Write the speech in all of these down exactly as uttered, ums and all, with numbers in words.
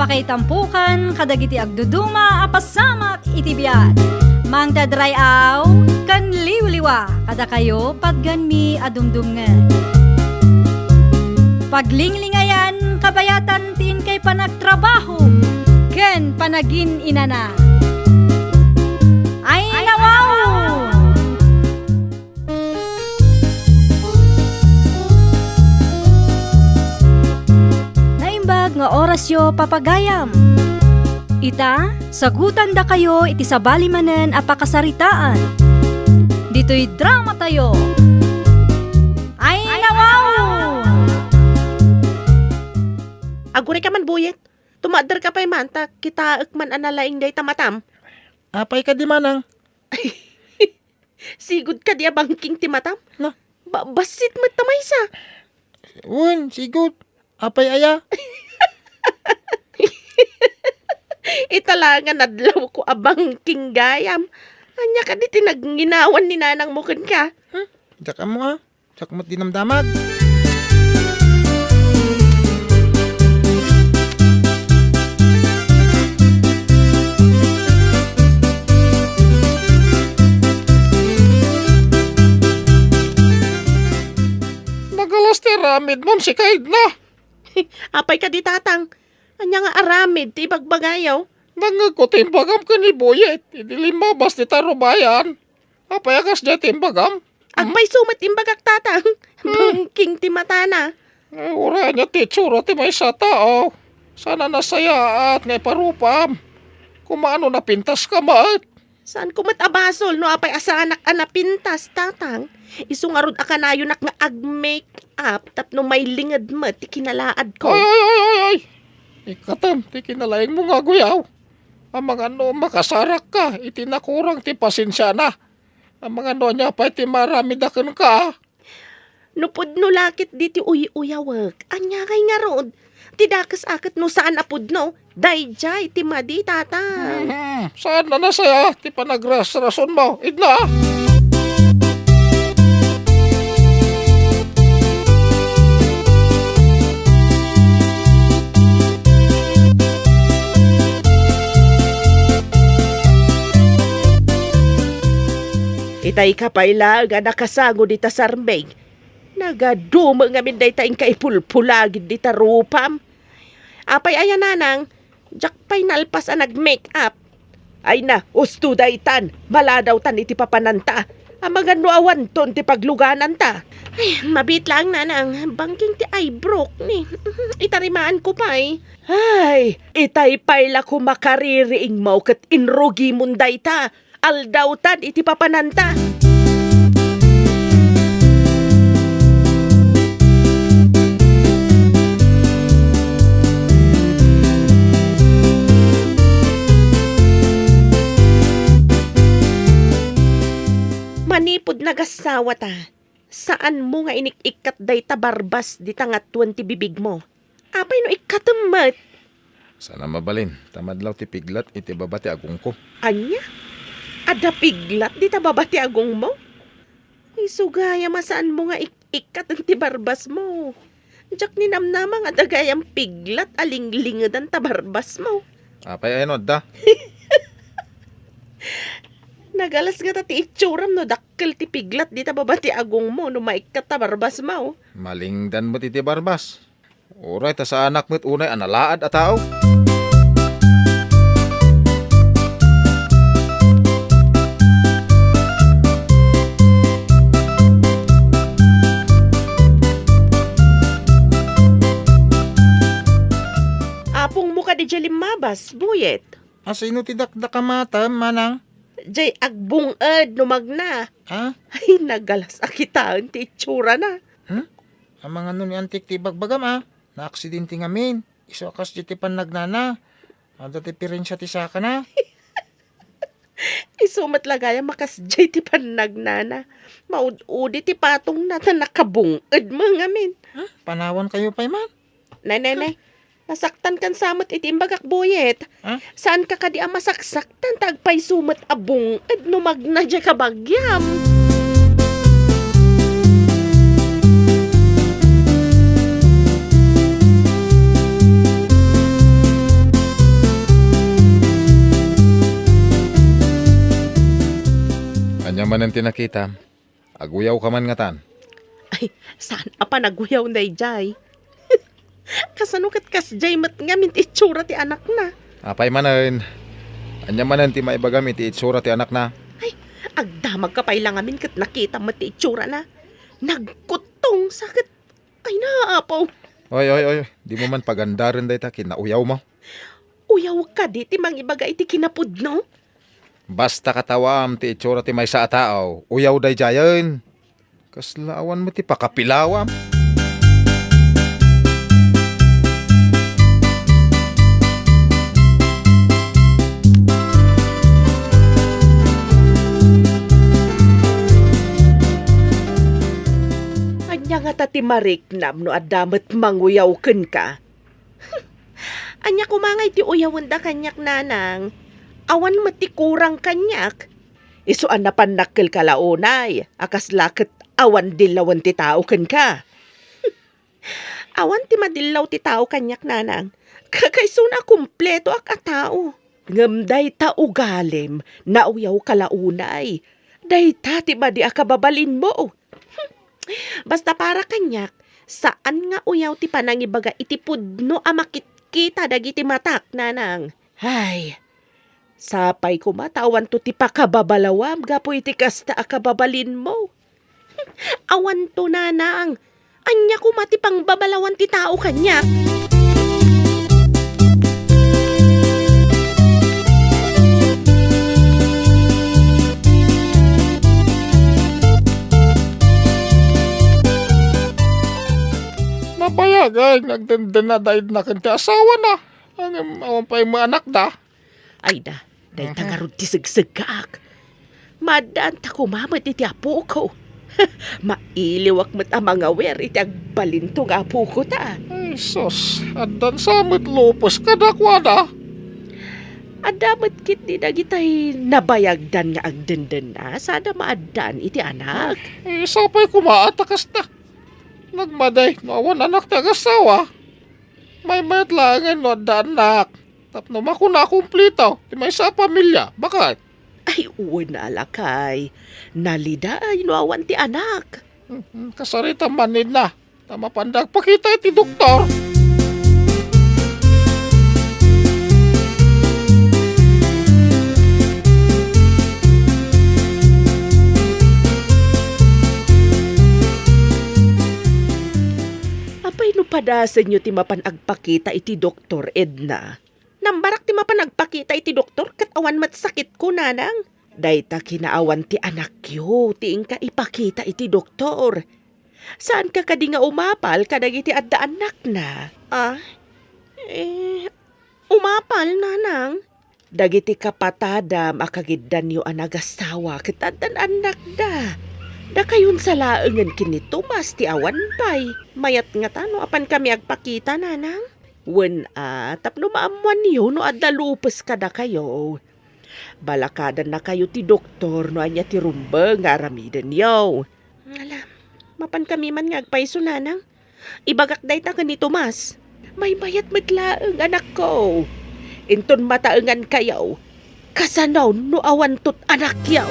Pakaitampukan kadagiti agduduma a pasamak iti biag. Mangted ray-aw ken liwliwa kadakayo patganmi a dumdumngeg. Paglinglingayan kabayatan ti inkay panagtrabaho ken panagin-inana. Ay, nawaw! Naimbag nga orasyo, papagayam. Ita, sagutandakayo iti sabali manen a pakasaritaan. Ditoy dramatayo. Ay, nawaw! Aguray ka man, Buyet. Tumader ka pay man, ta kitaek man a nalaing dayta matam. Apay kadi manang? Sigud kadi a bangking ti matam? Na? Ba-, bassit met ta maysa. Wen, sigud. Apay aya? Ita la nga nadlawko a bangking gayam. Ania kadi ti nagnginawan ni nanangmo kenka? Hmm? Diak ammo a. Diak met dinamdamag. Nagalas ti aramidmon, sika, Edna. Apay kadi, Tatang? Ania nga aramid ti ibagbagayo? Nangngegko ti imbagam ken ni Buyet idi limmabas dita rubayan. Apay a kasdiay ti imbagam? Agpayso met imbagak, Tatang. Hmm. Bangking ti matana. Ay, uray ania ti itsura ti maysa a tao. Saan a nasayaat nga iparupam. Kumano napintas ka met? Saanko met a basol no apay a saanak a napintas, Tatang. Isu ngarud a kanayonak nga ag-make up tapno mailinged met ti kinalaadko. Ay, ay, ay, ay, ay! Ikkatem ti kinalaingmo nga aguyaw. Amangan no makasarakka iti nakurang ti pasensiana. Amangan no ania pay ti maaramida kenka. No pudno la ket diti uy-uyawek, ania ngay ngarud? Ti dakes a ket no saan a pudno, daydiay ti madi, Tatang. Mhm. Saan a nasaya ti panagrasrasonmo, Edna? Itay ka pay laeng a nakasango dita sarmig. Nagadu met ngamin dayta inka ipulpulagid dita rupam. Apay aya, Nanang? Diak pay nalpas a nag-make up. Ay na, usto daytan, maladawtan iti papananta. Amangan no awanton ti paglugananta. Ay, mabiit laeng, Nanang. Bangking ti eyebrow ni. Itarimaanko pay. Ay, itay pay la koma kaririingmo ket inrugimon dayta. Aldawtan iti papananta. Manipud nagassawata, saanmo nga inik-ikkat dayta barbas dita ngatuen ti bibigmo. Apay no ikkatem met? Saan a mabalin, ta madlaw ti piglat iti baba ti agongko. Ania? Adda piglat dita baba ti agongmo? Isu gayam a saanmo nga ik-, ikkaten ti barbasmo. Diak ninamnama nga adda gayam piglat a linglingedan ta barbasmo. Apay aya no adda? Nagalas ngata ti itsuram no dakkel ti piglat dita baba ti agongmo no maikkat ta barbasmo. Malingdan met iti barbas. Uray ta saanak met unay a nalaad a tao. Apongmo kadi diay limmabas, Buyet? Asino ti dakdakamatem, manang? Diay agbung-ed no magna. Ha? Ay, nagalas a kitaen ti itsurana. Hmm? Amangan no ni Antik ti ibagbagam, a? Naaksidente ngamin. Isu a kasdiay ti pannagnana. Adda diperensia ti sakana. Isu met la gayam a kasdiay ti pannagnana. Maud-udi ti patongna ta nakabung-ed met ngamin. Ha? Panawankayo pay man? Nay, nay, nay. Nasaktankan sa met iti imbagak, Buyet. Ha? Saanka kadi a masaksaktan ta agpayso met a bung-ed no magna diay kabagiam? Manen ti nakitam, aguyawka man ngatan. Ay, saan a panaguyawna idiay? Kasano ket kasdiay met ngamin ti itsura ti anakna? Apay manen? Ania manen ti maibagam iti itsura ti anakna? Ay, agdamagka pay la ngamin ket nakitam met ti itsurana. Nagkuttongsa ket, ay, naapaw. Oy, oy, oy, dimo man pagandaren dayta kinauyawmo. Uyaw kadi ti mangibaga iti kinapudno? Basta katawam ti itsura ti maysa a tao, uyaw daydiayen. Kasla awan met ti pakapilawam. Ania ngata ti mariknam no adda met manguyaw kenka? Ania koma ngay ti uyawenda kaniak, nanang? Awan met ti kurang kaniak. Isu a napannakkelka la unay a kasla ket awan dillawen ti tao kenka. Awan ti madillaw ti tao kaniak, nanang. Kakaisuna a kumpletoak a tao. Ngem dayta ugalim, nauyawka la unay. Dayta ti madi a kababalinmo. Basta para kaniak, saan nga uyaw ti panangibaga iti pudno a makitkita dagiti matak, nanang. Ay, sapay koma ta awanto ti pakababalawam gapu iti kasta a kababalinmo. Awanto, nanang. Ania koma ti pangbabalawan ti tao kaniak? Nabayag ay nagdendena da idna ken ti asawana. Ngem awan pay met anakda. Ay da, dayta Mhm. ngarud ti segseggaak. Maaddaan ta koma met iti apoko. Mailiwak met a mangawer iti agbalinto nga apoko ta. Ay, sus, addan sa met lupes kadakuada. Adda met ketdi dagitay nabayagdan nga agdendena sada maaddaan iti anak. Ay, sapay koma ta kasta. Nagmadi no awan anak ti agasawa. Maymayat laengen no adda annak. Tapno makuna a kumplito ti maysa a pamilia. Baket? Ay, wen a lakay. Naliday no awan ti anak. Hmm, kasarita man idna. Ta mapanda agpakita iti doktor. Apay no padasenyo ti mapan agpakita iti doktor, Edna? Nambarak ti mapan agpakita iti doktor ket awan met sakitko, nanang. Dayta kinaawan ti anakyo ti inka ipakita iti doktor. Saanka kadi nga umapal kadagiti adda annakna? Ah? Eh, umapal, nanang. Dagiti kapatadam a kagiddanyo a nagasawa ket addan annakda. Dakayon sa laengen ken ni Tomas ti awan pay. Mayat ngata no apankami agpakita, nanang? Wen a, tapno maammoanyo no adda lupes kadakayo. Balakadannakayo ti doktor no ania ti rumbeng nga aramidenyo. Ala, mapankami man nga agpayso, nanang. Ibagak dayta ken ni Tomas. Maymayat met laeng, anakko. Inton mataengankayo, kasano no awanto anakyo?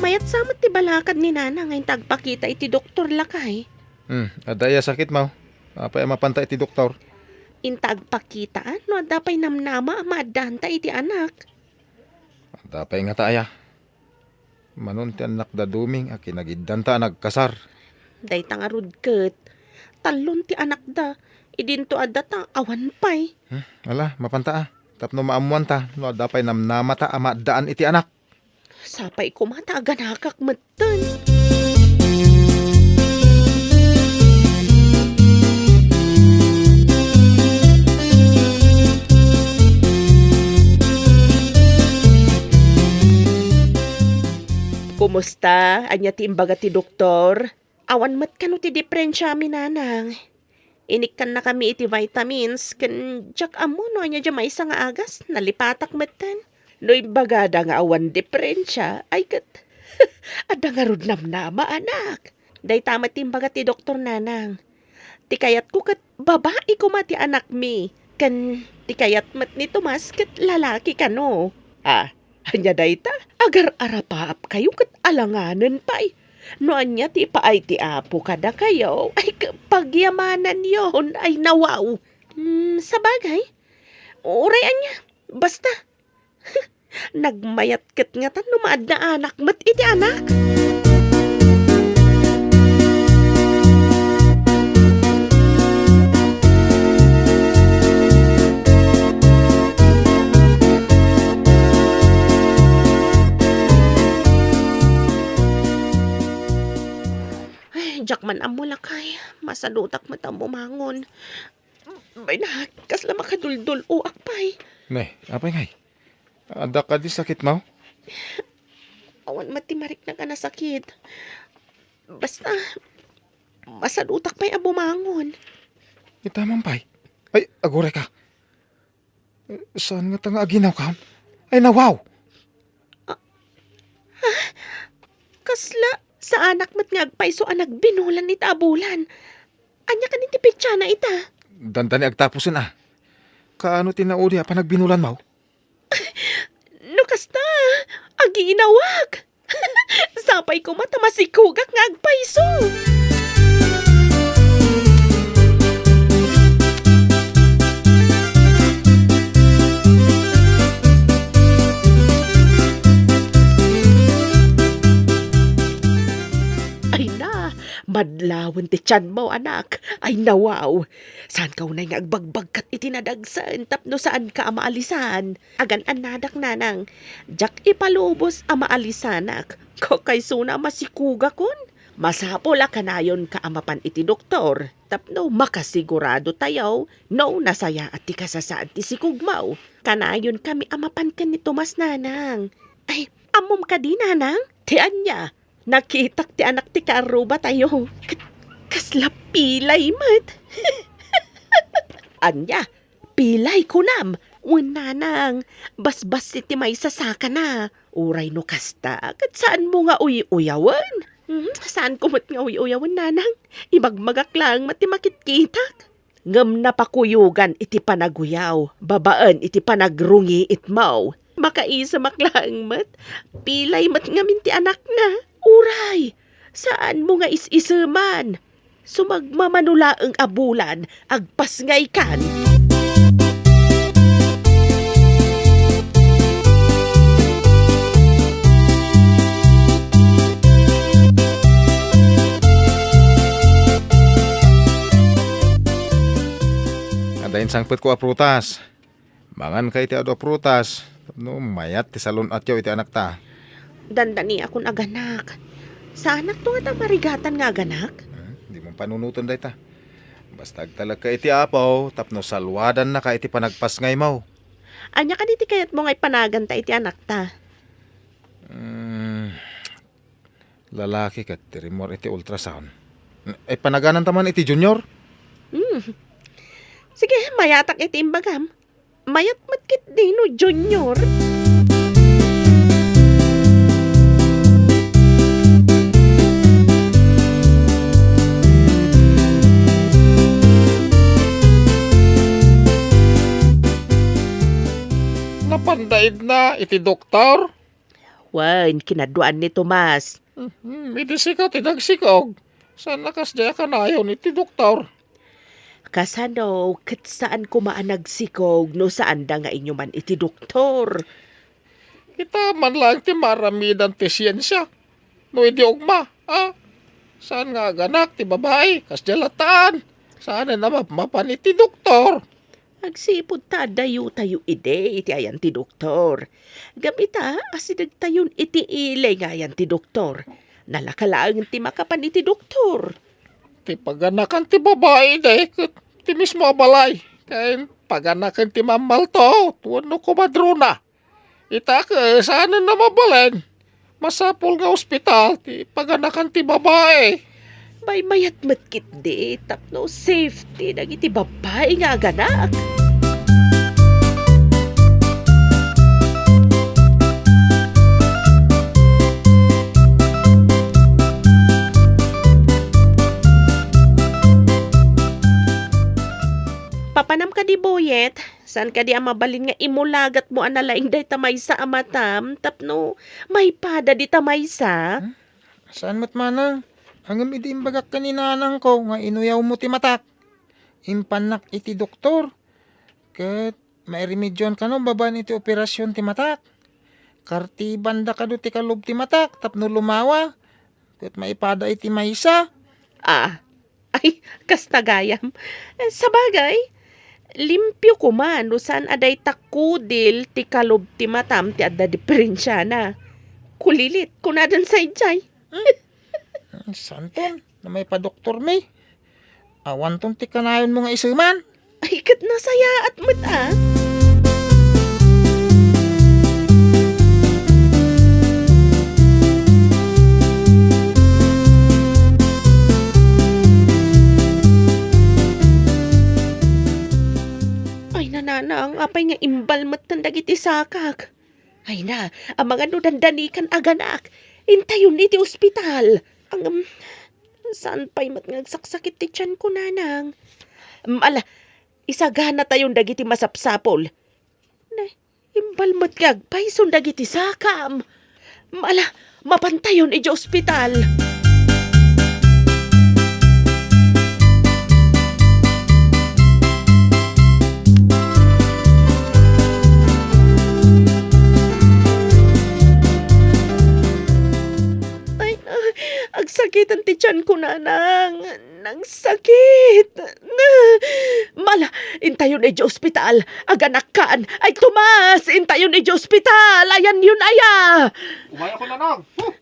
Mayat sa met ti balakad ni Nana nga inta agpakita iti doktor, lakay. Hmm, adda aya sakitmo? Apay a mapanta iti doktor? Inta agpakita, no adda pay namnama a maaddaanta iti anak. Adda pay ngata aya? Manon ti annakda Doming a kinagiddanta a nagkasar. Dayta ngarud ket, tallon ti annakda. Idinto adda ta awan pay. Hmm, ala, mapanta a. Tapno maammoanta no adda pay namnamata a maaddaan iti anak. Sapay koma ta aganakak metten. Kumusta? Ania ti imbaga ti doktor? Awan met kano ti diperensiami, Nanang. Inikkannakami iti vitamins, ken diak ammo no ania diay maysa nga agas, nalipatak metten. No imbagada nga awan diperensia, ay ket Adda ngarud namnama, anak. Dayta met ti imbaga ti doktor, nanang. Ti kayatko ket babai koma ti anakmi. Ken ti kayat met ni Tomas ket lalaki kano. Ah, ania dayta? Agar-arapaapkayo ket alanganen pay. No ania ti ipaay ti Apo kadakayo, ay, k-, pagyamananyon. Ay, nawaw. Hmm, sabagay. Uray ania. Basta, nagmayat ket ngatan no maadda anak met iti anak. Ay, diak man ammo, lakay. Masadutak met a bumangon. Bay na, kasla makaduldul-oak pay. Ne, apay ngay? Adda kadi sakitmo? Awan met ti mariknak a nasakit. Basta, masadutak pay a bumangon. Ita man pay. Ay, aguray ka. Saan ngata nga aginawkam? Ay, nawaw! Kasla, saanak met nga agpayso a nagbinulan ita a bulan. Ania kadi ti petsana ita? Dandani agtapusen a. Kaano ti naudi a panagbinulanmo? No kasta, aginawak. Sapay koma ta masikogak nga agpayso. Ay na, madlawen ti tianmo, anak. Ay, nawaw. Saanka unay nga agbagbagkat iti nadagsen tapno saanka a maalisan. Agan-annadak, nanang. Diak ipalubos a maalisanak. Kakaysona a masikogakon. Masapul a kanayonka a mapan iti doktor tapno makasigurado tayo no nasayaat ti kasasaad ti sikogmo. Kanayonkami a mapan ken ni Tomas, nanang. Ay, ammom kadi, nanang? Ti ania? Nakitak ti anak ti kaarrubatayo. Ket kasla pilay met. Ania? Pilay kunam? Wen, nanang, basbassit ti maysa sakana. Uray no kasta, ket saanmo nga uy-uyawen? Hmm, saanko met nga uy-uyawen, nanang. Ibagmagak laeng met ti makitkitak. Ngem napakuyogan iti panaguyaw babaen iti panagrungiitmo. Makaisemak laeng met, pilay met ngamin ti anakna. Uray, saanmo nga is-iseman. Sumagmamano laeng a bulan, agpasngaykan. Adda insangpetko a prutas. Manganka iti adu a prutas, tapno mayat ti salun-atyo iti anakta. Dandaniakon aganak. Saanakto ngata a marigatan nga aganak? Hmm, dimo panunoten dayta. Basta agtalekka iti Apo, tapno saluadannaka iti panagpasngaymo. Ania kadi ti kayatmo nga ipanaganta iti anakta? Hmm, lalaki ket ti rimmuar iti ultrasound. Ay, panagananta man iti Junior? Hmm. Sige, mayatak iti imbagam. Mayat met ketdi no Junior. Napanda idna iti doktor? Wen, kinaduan ni Tomas. Mhm, idi sika ti nagsikog. Saan a kasdiay a kanayon iti doktor? Kasano ket saan koma a nagsikog no saanda nga inyuman iti doktor? Kita man laeng ti maaramidan ti siensia. No idi ugma, a? Saan nga aganak ti babai, kasdiay latta. Saanen a mapmapan iti doktor. Agsipud ta addayotayo idi iti ayan ti doktor. Ngem ita, asidegtayon iti ili nga ayan ti doktor. Nalaka laeng ti makapan iti doktor. Ti paganakan ti babai idi ket ti mismo a balay. Ken paganakan ti mammalto wenno komadrona. Ita ket saanen a mabalin. Masapul nga ospital ti paganakan ti babai. Maymayat met ketdi tapno safety dagiti babai nga aganak. Buyet, saan kadi a mabalin nga imulagatmo a nalaing dayta maysa a matam tapno maipada dita maysa? Hmm? Saan met manang? Ngem idi imbagak ken ni nanangko nga inuyawmo ti matak, impannak iti doktor, ket mairemedioan kano babaen iti operasion ti matak. Kartiibanda kano ti kalub ti matak tapno lumawa, ket maipada iti maysa. Ah, ay, kasta gayam. Sabagay, limpio koma no saan a dayta kudil ti kalub ti matam ti adda diperensiana. Kulilit, kunadan saidiay. Hmm? Santon, no maipadoktormi. Awanton ti kanayonmo nga iseman. Ay, ket nasayaat met, a. Ay, nanang, apay nga imbal met dagiti sakak? Ay na, amangan no dandanikan aganak. Intayon iti ospital. Ang, um, saan pay met nga agsaksakit ti tianko, nanang? Um, ala, isaganatayon dagiti masapsapul. Nay, imbal met nga agpayson dagiti sakam. Um, ala, mapantayon iti ospital. Ay, ah, agsakiten ti tianko, nanang. Nagsakit. Mala, intayon iti ospital. Aganakkan. Ay, Tomas, intayon iti ospital. Ayanyon aya. Umay ako, nanang. Huh.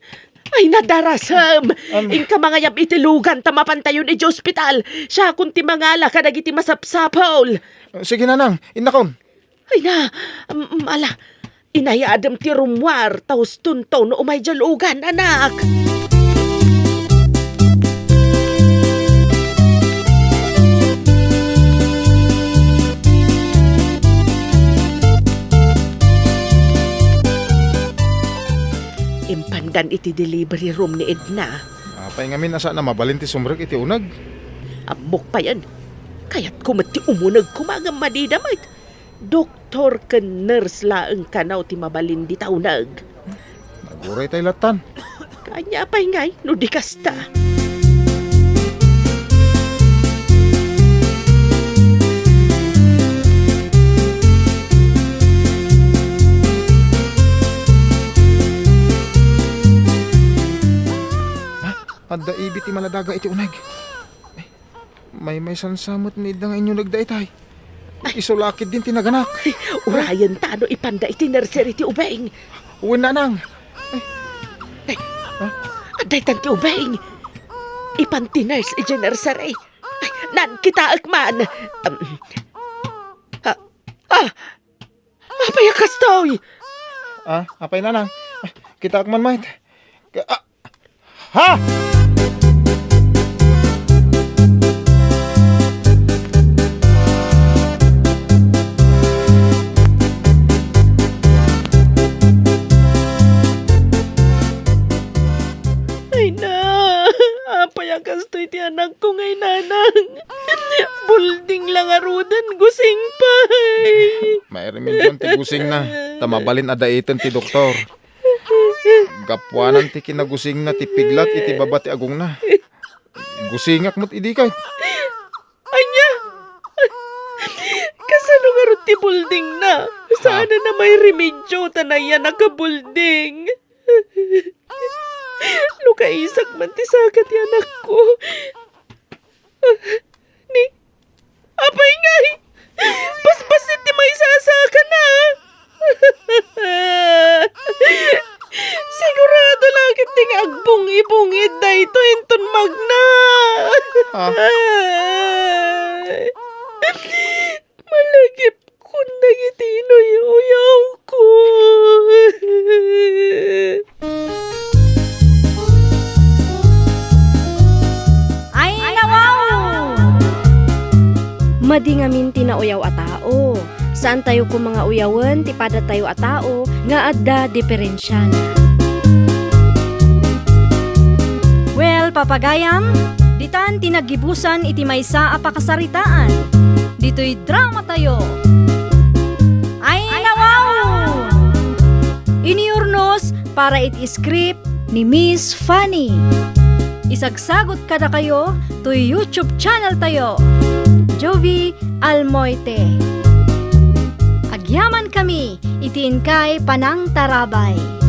Ay, nadarasem. Am. Inka mangayab iti lugan ta mapantayon iti ospital. Siakon ti mangala kadagiti masapsapul. Sige, nanang. Innakon. Ay na, am-, ala, inayadem ti rummuar, ta hustonto no umay diay lugan, anak. Impandan iti delivery room ni Edna. Apay ngamin a saan a mabalin ti sumrek iti uneg? Ammok payen. Kayatko met ti umuneg koma ngem madida met. Doktor ken nurse laeng kano ti mabalin dita uneg. Naguray tay lattan. Ania pay ngay no di kasta? Ha? Adda ibi ti maladaga iti uneg. Ay, maymaysan sa met ni Edna nga inyuneg daytay. Isu la ketdin ti naganak. Ay, urayen ta no ipanda iti nursery ti ubing. Wen, nanang. Ay. Ay, ha? Adda itan ti ubing. Ipan ti nurse iti nursery. Ay, nan, kitaek man. Um, ah, ah, Apay a kastoy? Ah, apay, nanang? Ah, kitaek man met. Ka-, ah! Ha? Ay na, apay a kastoy ti anakko ngay, nanang? Bulding la ngaruden, gusing pay. Mairemedioan ti gusingna, ta mabalin a daiten ti doktor. Gapuanan ti kinagusingna ti piglat iti baba ti agongna. Gusingak met idi ket. Ania? Kasano ngarud ti buldingna? Saan a mairemedio ta nayanak a bulding? No kaisak man ti saka ti anakko. Ni, apay ngay? Basbasit ti maisasakana. Sigurado la ketdi nga agbungi-bungid daytoy inton magna. Ah. Malagip kun dagiti inuy-uyawko. Ay, nawaw! Madi ngamin ti nauyaw a tao. Saantayo koma nga uyawen ti padatayo a tao nga adda diferensiana. Well, papagayam, ditan ti naggibusan iti maysa a pakasaritaan. ditoy dramatayo. Ay, nawaw! Inurnos para iti script ni Miss Fanny. Isagsagut kadakayo toy YouTube channel tayo, Jovie Almoite. Agyamankami iti inkay panangtarabay.